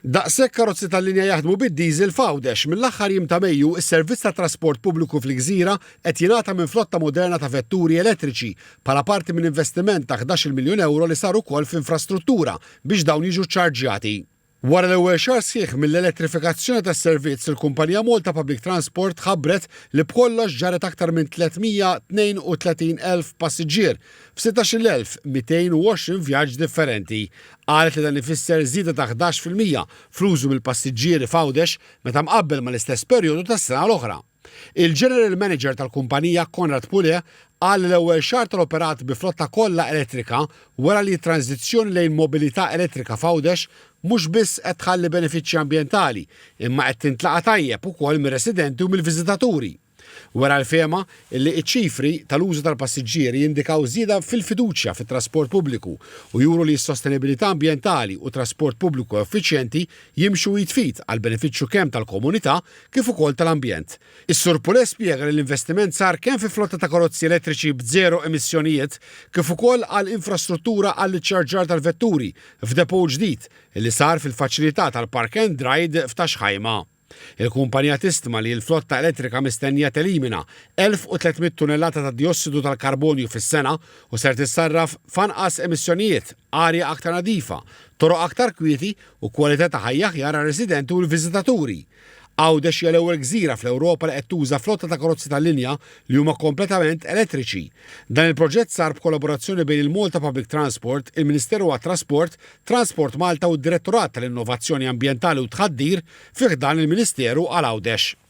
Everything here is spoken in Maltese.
Daqshekk karozzi tal-linja jaħdmu bid-diesel f'Għawdex. Mill-aħħar jiem ta' Mejju, is-servizz tat-trasport pubbliku fil-gżira qed jingħata minn flotta moderna ta' vetturi elettriċi bħala parti minn investiment ta' ħdax-il miljun ewro li sar ukoll f'infrastruttura biex dawn jiġu ċċarġjati. Wara l-ewwel xahar sħiħ mill-elettrifikazzjoni tas-servizz, il-kumpanija Malta Public Transport ħabbret li b'kollox ġarret aktar minn 332,000 passiġġier f'16,220 vjaġġ differenti. Qalet li dan ifisser żieda ta' 11% fl-użu mill-passiġġieri f'Għawdex meta mqabbel mal-istess perjodu tas-sena l-oħra. Il-General Manager tal-kumpanija Konrad Pulè qal li l-ewwel xahar tal-operat bi flotta kollha elettrika wera li t-tranżizzjoni lejn mobilità elettrika f'Għawdex mhux biss qed tħalli benefiċċji ambjentali imma qed tintlaqa' tajjeb ukoll mir-residenti u mill-viżitaturi. Wera l-fehma li ċ-ċifri tal-użu tal-passiġġieri jindikaw żieda fil-fiduċja fit-trasport pubbliku u juru li s-sostenibilità ambjentali u trasport pubbliku effiċjenti jimxu id f'id għall-benefiċċju kemm tal-komunità kif ukoll tal-ambjent. Is-Sur Pulè spjega li l-investiment sar kemm fi flotta ta' karozzi elettriċi b'zero emissjonijiet kif ukoll għal infrastruttura għall-iċċarġjar tal-vetturi f'depot ġdid li sar fil-faċilità tal-Park and Ride f'Ta' Xħajma. Il-kumpanija tistma li l-flotta elettrika mistennija telimina 1,300 tunnellata ta' diossidu tal-karbonju fis-sena u ser tissarraf f'anqas emissjonijiet, arja aktar nadifa, toroq aktar kwieti u kwalità ta' ħajja aħjar għar-residenti u l-viżitaturi. Għawdex hija l-ewwel gżira fl-Ewropa li qed tuża flotta ta' karozzi tal-linja li huma kompletament elettriċi. Dan il-proġett sar b'kollaborazzjoni bejn il-Malta Public Transport, il-Ministeru għat-Trasport, Transport Malta u d-Direttorat tal-Innovazzjoni Ambjentali u Tħaddir fi ħdan il-Ministeru għal Għawdex.